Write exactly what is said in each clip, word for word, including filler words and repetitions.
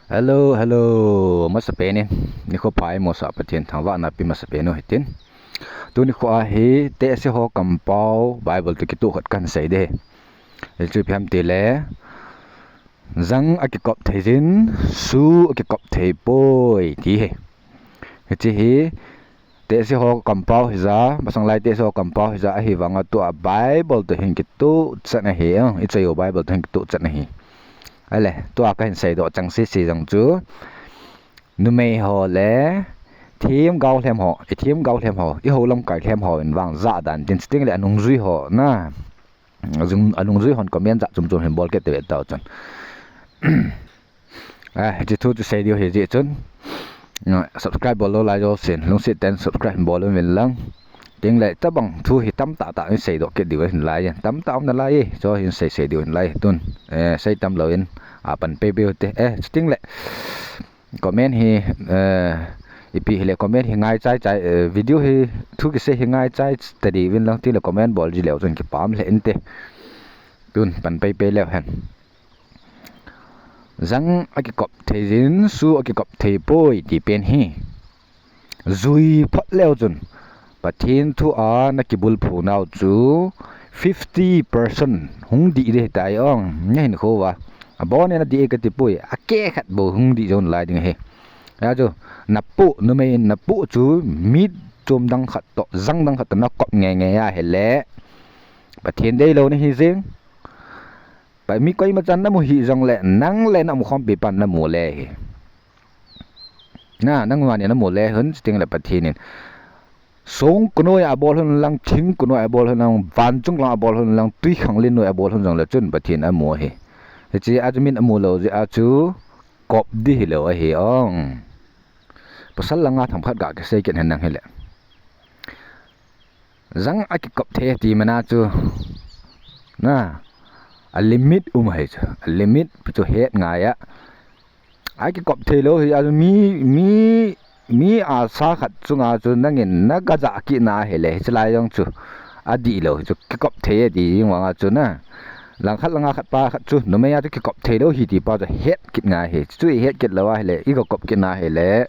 Hello, hello. Masapen in nikho pha eimo sa, Pathen thangvahna pe masapen u hitin. Tuni kho a hi tehse ho kampao Bible toh kitoh khat kahin sei ding ahi. Hichu ipi ham itile, jang akikop thei jin, su akikop thei poi ti ahi. Hiche hi tehse ho kampao hija, masang lai tehse ho kampao hija, ahivanga tua Bible toh hin kitoh chan ahi, eh, ichoi u Bible toh hin kitoh chan ahi. Ahile, tua kahin seidoh chang sese jong chu, numei ho le themgao lhem ho, ithemgao lhem ho, ihou lamkai lhem hon vang jah dan tin, chutengle anungjui ho na, anungjui hon comment jat chom chom hin bol kit tave tao chun. Hiche thu chu sei diu ahi jeh chun, subscribe bol lou lai jousen lungset tah in subscribe hin bol uvin lang. Chutengle tobang thu hi tamtah tah in seidoh kit diu ahin lai, tamtah um nalai, chu hin sei sei diu ahin lai tun. Sei tam louvin, apan pei pei u te. Chutengle comment hi, ipi hile comment hi ngaichai chai, video hi thu kisei hi ngaichai tadi uvin lang, chutengle comment bol ji leu chun kipah lheh inte. Tun pan pei pei leu hen. Jang akikop thei jin, su akikop thei poi ti pen hi jui phot leu chun, Pathen thu a nakibulphu nau chu fifty percent hung dih ding ahitai ong, nahin khouva. Abonin adih e kati poi, akeh khat bou hung dih jou nalai ding ahi. Hijeh chun, napoh, numei in napoh chu mi chom dang khat toh, jang dang khat toh nakop ngei ngei ahile, Pathen deilou nahi jeng. Mi koimachan namu hih jongle, nang le naumkhompi pan namu le hi. Na, nangma ni namu le hon, chutengle Pathen in songko noi a abol hon lang, thingko noi a abol hon lang, vanchung lang abol hon lang, twikhanglen noi a abol hon jongle chun Pathen amu ahi. Hiche a chu min amu lou jeh a chu kop ding hilou ahi ong. Pasal langa themkhat ga kisei kit hen nang hile, jang akikop thei ti mana chu, na, a limit um ahi chu, a limit chu het ngai a. Akikop theilou hi a chu mi, mi, mi asa khat chunga chu nangin naga jah kitna ahile, hiche lai jong chu adihlou hi chu, kikop thei e ti jing vanga chu na, langkhat langa khat pa khat chu numei a chu kikop theilou ahi ti pa chu het kit ngai ahi. Chu ihet kit lou ahile, iga kop kitna ahile,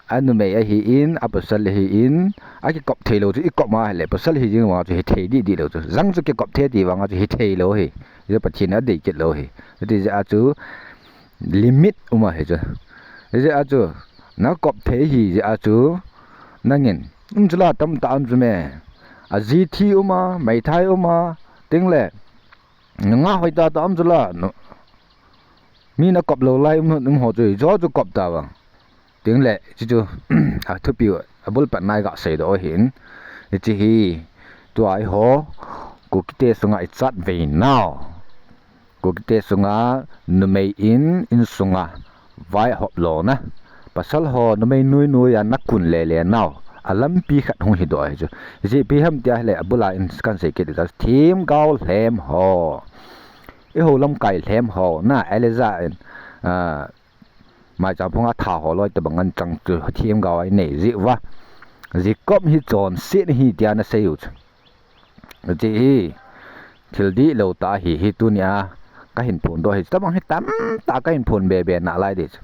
anumei ahin, apasal ahin, akikop theilou chu ikop ma ahile, pasal hi jing vanga chu hithei dih dihlou chu, jang chu kikop thei ti vanga chu hitheilou ahi. Hichu Pathen in adei kit lou ahi. Chuti jeh a chu limit um ahi chu. Hijeh a chu, nakop thei ahi jeh a chu, nangin, um chula tamtah um chu me. Aji thi um a, meithai um a, chutengle, nungah hoitah tah um chula, mi nakop lou lai um, um ho chu, hicheho chu kop tavang. Chutengle, hiche chu, athupiu, abulpatna iga seidoh ahin. Hiche hi, tua eiho Kukite sunga ichat vei nau, Kukite sunga numei in insunga vaihop lona, pasal ho numei noi noi a nakun lele nau, alampi khat hung hidoh ahi chu. Hiche ipi ham tia ahile, abula in kahin sei kit ding, themgao lhem ho, ihou lamkai lhem ho na, Elijah in, maicham phunga tha ho loi tobang anchang chu themgao a inei jeh uva, Jacob hi chonset ahi tia anasei u chu. Hiche hi thil dihlou tah ahi, hi tunia kahin phondoh hi, tobang hi tamtah kahin phon bebe nalai ding chu.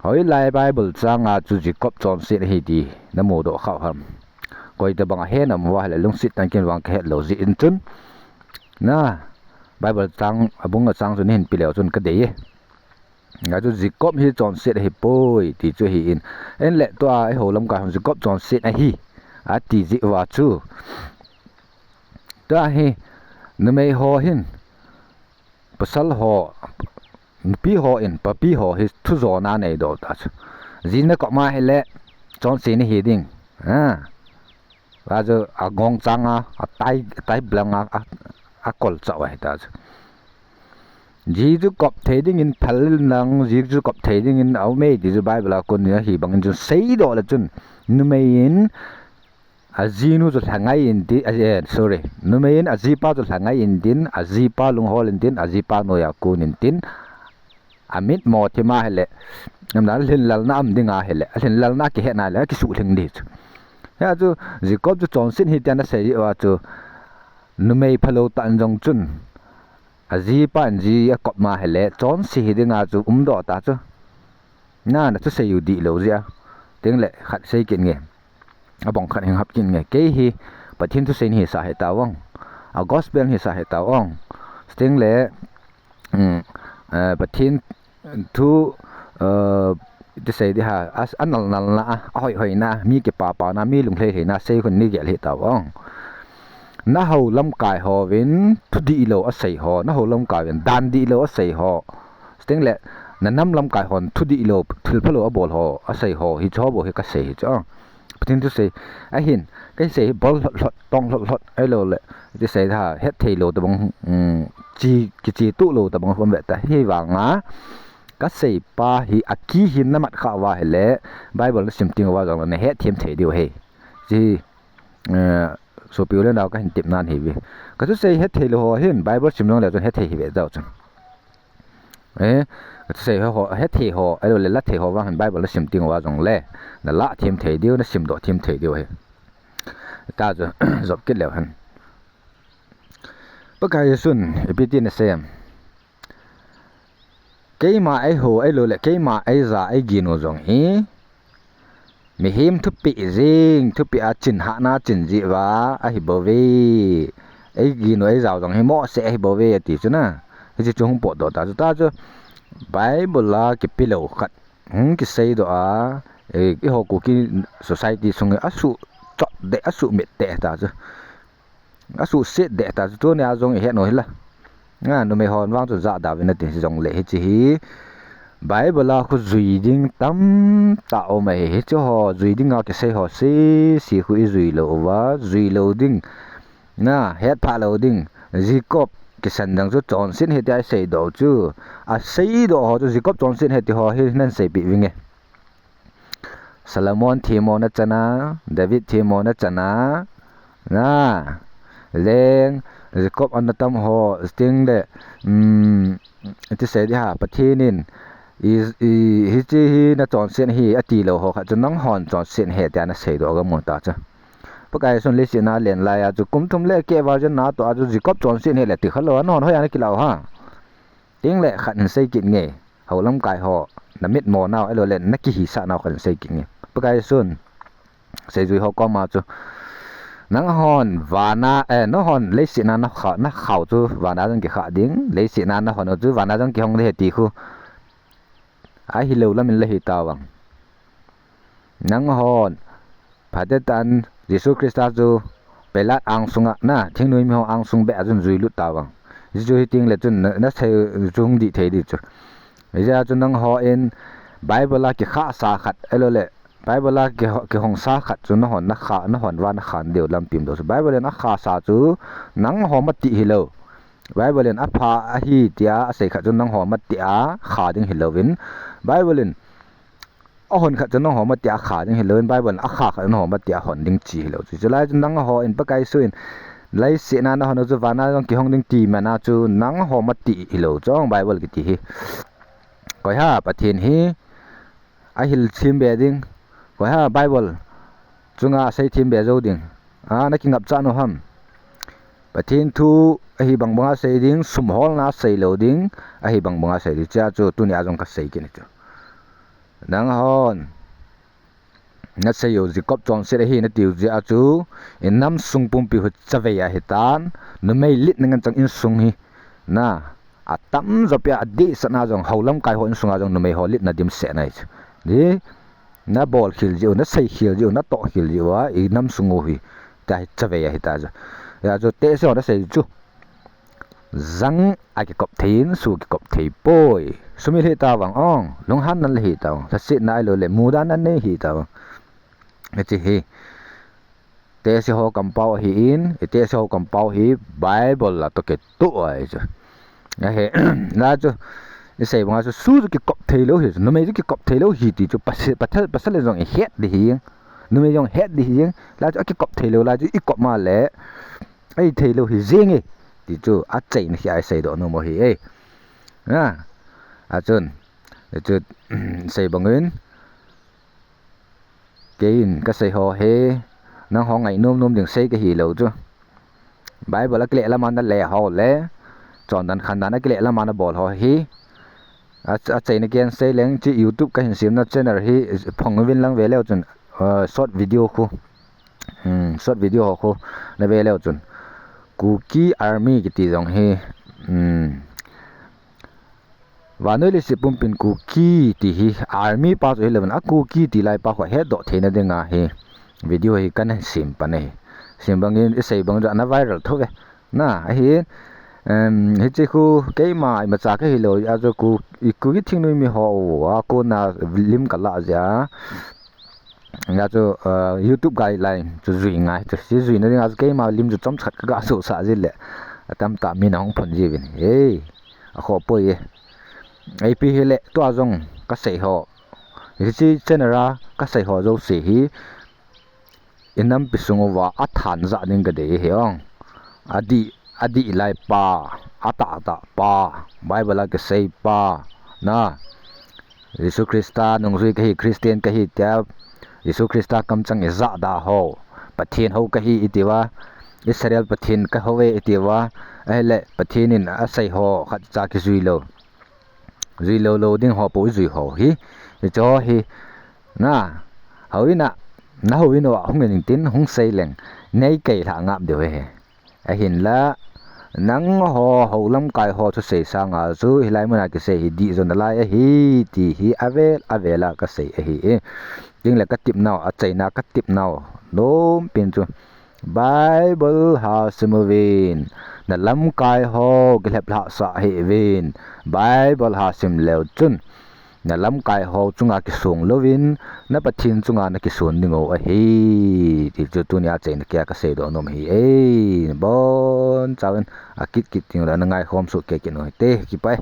Hoilai Bible changa chu Jacob chonset ahi ti namudoh khah u ham? Koi tobang ahe namu uva ahile lungset tah in ken vang kahet lou jeh in chun, na, Bible chang, abung achang chu nahin pe leu chun kadei e. Hijeh chun Jacob hi chonset ahipoi ti chu ahin. Ahinle tua ihou lamkai hon Jacob chonset ahi ati jeh uva chu, tua hi numei ho hin, pasal ho, nupi ho in papi ho hi thujona aneidoh ta chu. Ji nakop ma ahile chonse nahi ding. Achu agong changa, atai, atai blanga, akolchah u ahita chu. Ji chu kop thei dingin phal in lang, ji chu kop thei dingin aume ti chu Bible a kon in ahi bangin chun seidoh le chun, numei in ajinu chu lhangai intin, sorry, numei in ajipa chu lhangai intin, ajipa lunghol intin, ajipa noiya kon intin, amitmo thim ahile, alhinlalna um ding ahile, alhinlalna akihetna ahile akisuhlhing ding chu. Hia chu Jacob chu chonset ahi tia anasei uva chu, numei phalou tah in jong chun ajipa in ji akop ma hile, chonse hi dinga chu umdoh ta chu. Na, na thusei u dihlou jeh a. Tengle khat sei kit nge. Abang khat hin hap kit nge. Kei hi Pathen thusei nahi sa hi tao ang. A gospel nahi sa hi tao ang. Tengle, um, eh, Pathen thu, eh, thusei di ha, a, anal nalna, a, ahoihoi na, mi kipapa na, mi lunglhei lhei na, sei khun nei gel hi tao ang. Nahou lamkai hon thu dihlou asei ho, nahou lamkai hon dan dihlou asei ho. Tengle, nanam lamkai hon thu dihlou, thil phalou abol ho, asei ho, hicho bou hi kasei hi chu. Pathen thusei, ahin, kasei hi bol lhot lhot, tong lhot lhot, ahilouleh, thusei ha, hetthei lou tabang, um, chi, kichi tuh lou tabang hung um ve ta, hivanga, kasei pa hi, akihin namat kha uva hile, Bible nasim teng uva jongle, nahet them thei diu ahi. Chi, eh, sopi u le nao kahin tepna ahi ve. Kathusei hetthei lou ho hin, Bible sim jongle chun hetthei hi ve tao chun. Eh, kathusei ho, hetthei ho, ahilouleh la thei ho vang hin Bible nasim teng uva jongle, nalah them thei diu, nasimdoh them thei diu ahi. Ta chu, jop kit leu hen. Pakai Jesun, ipi tin asei em. Keima eihou, ahilouleh, keima eija, eigin u jong hi. Mihem thupeh jeng, thupeh a chin hahna chin jeh uva, ahi bouve. Eigin u eijau jong hi mohseh ahi bouve, ati chu na. Hiche chu hung potdoh ta chu ta chu. Bible a kipe lou khat. Hung kiseidoh a, eh, eiho Kuki society sung asuh chot deh, asuh mit deh ta chu. Asuhset deh ta chu, tunia jong ihet u hila. A, numei hon vang chu jahda uvin ati jongle hiche hi. Bible a khu jui ding tamtah um ahi. Hiche ho jui dinga kisei ho sese khu ijui lou uva, jui lou ding. Na, hetphah lou ding. Jacob kisan dang chu chonset ahi tia iseidoh chu. Aseidoh ho chu Jacob chonset ahi ti ho hi nahin seipeh vinge. Solomon themmona chana, David themmona chana, na, leng, Jacob ana tam ho, tengle, um, iti sei di ha, Pathen in, i, i, hiche hi nachonset ahi, ati lou ho khat chu nanghon chonset ahi tia naseidoh gamu ta chu. Pakai Jesun leiset a alen laiya chu kum thum le keh virgin natoh a chu Jacob chonset ahile ti khalou, nanghon hoiya nakilah u ham. Tengle khat hin sei kit nge. Hou lamkai ho, namitmo nau, ahilouleh, nakihisah nau khat hin sei kit nge. Pakai Jesun, seijui ho koma chu. Nanghon vana, eh, nanghon leiset a nakha, nakhau chu vana jong kikhah ding, leiset a nahon u chu vana jong kihong ding ahi ti khu. Ahilou lam in la hi tavang. Nanghon, phatecha in Jesu Christa chu Pilat angsunga, na, thingnoi miho angsung beh a chun juilut tavang. Jesu hi tengle chun na, nasei chu hung dih thei di chu. Hijeh a chu nanghon Bible a kikhahsa khat, ahilouleh, Bible a kiho-, kihongsa khat chu nanghon nakha, nanghon vana nakha diu lampi umdoh chu. Bible in akhasa chu nangho matih hilou. Bible in apha ahi tia asei khat chu nangho matih a kha ding hilouvin. Bible in ahon khat chu nangho matih a kha ding hilouvin, Bible in akha khat chu nangho matih a hon ding chi hilou chu. Chulai chu nanghon Pakai Jesun leiset a nahon u chu vana jong kihong ding ti mana chu nangho matih hilou chu Bible kiti hi. Koiham Pathen hi ahil thim be ding. Koiham Bible chunga asei thim be jou ding. A, nakingapcha u ham. Pathen thu ahi bang banga sei ding, sum holna a seilou ding, ahi bang banga sei ding. Chea chu tunia jong kasei kit ahi chu. Nanghon nasei u Jacob chonset ahi natiu jeh a chu, inam sung pumpi hi chavei ahitan, numei litna ngen chang insung hi, na, atamjo pia adehset na jong hou lamkai ho insunga jong numei ho litna dimset ahi chu. Di, nabol khel jeh u, nasei khel jeh u, natoh khel jeh uva, inam sung u hi, tia hi chavei ahitai chu. Hijeh a chu tehse ho nasei chu. Jang akikop thei in, su kikop thei poi. Sumil hih tavang ong, lunghanna le hih tavang, lhasetna ahilouleh mudanna nei hih tavang. Hiche hi tehse ho kampao ahin, itehse ho kampao hi Bible a toh kitoh ahi chu. Ahi, la chu, isei banga chu, su chu kikop theilou hi chu, numei chu kikop theilou hi ti chu, pase-, pathe-, pasal in jong ihet ding hi, numei jong het ding hi, la chu akikop theilou, la chu ikop ma le, ahi theilou hi jenge, ti chu achaina hi a iseidoh nom u ahi e. A, achun, chu, sei bangin, keiin kasei ho hi, nangho ngai nom nom ding sei kahilou chu. Bible a kileh lama nale ho le, chondan khandan a kile lama nabol ho hi. A, achaina ken seileng, hiche YouTube kahin semna channel hi phong uvin lang ve leu chun, uh, short video khu. Hmm, short video ho khu nave leu chun, Kuki Army kiti jong hi, hmm, vannoi leiset pumpin Kuki ti hi army pa chu hilouvin, a Kuki ti lai pa khu hetdoh theina dinga hi video hi kana sem pan ahi. Sem bangin isei bang chu ana viral thou ve. Na, ahi, hiche khu keima imacha kahilou, achu Kuki thingnoi mi ho a kona lim kalah jeh a, achu, uh, YouTube guideline chu jui ngai, chuche juina dinga chu keima lim chu chomcha khat kaga sohsah jeh le, atamtah min ahung phon jiuvin, akhoh poi e. Ipi hile tua jong kasei ho, hiche channel a kasei ho jouse hi inampi sung uva athanjah ding kadei ahi ong. Adih, adih lai pa, atahtah pa, Bible a kisei pa, na, Jesu Christa nungjui kahi, Christian kahi tia, Jesu Christa kamchang ijahda ho, Pathen hou kahi itiuva, Israel Pathen kahouve itiuva, ahile Pathen in asei ho khatcha kijuilou, juilou lou ding ho pou ijui ho hi. Hicheho hi, na, houin a, nahouin uva hung in tin hung seileng, neikeilhah ngap diu ahi. Ahinla, nangho hou lamkai ho thusei sanga chu hilai muna kisei hi dihjo nalai ahi ti hi avel avel a kasei ahi e. Tengle katepnau, achaina katepnau nompen chu, Bible ha sim uvin, nalamkai ho kilheplhahsah hih uvin. Bible ha sim leu chun nalamkai ho chunga kisong louvin, na Pathen chunga nakison dingu ahi ti chu tunia achaina keiya kaseidoh nom ahi e. Nabonchauvin akit kit tengle nangaikhom soh kei kit u hite, kipa e.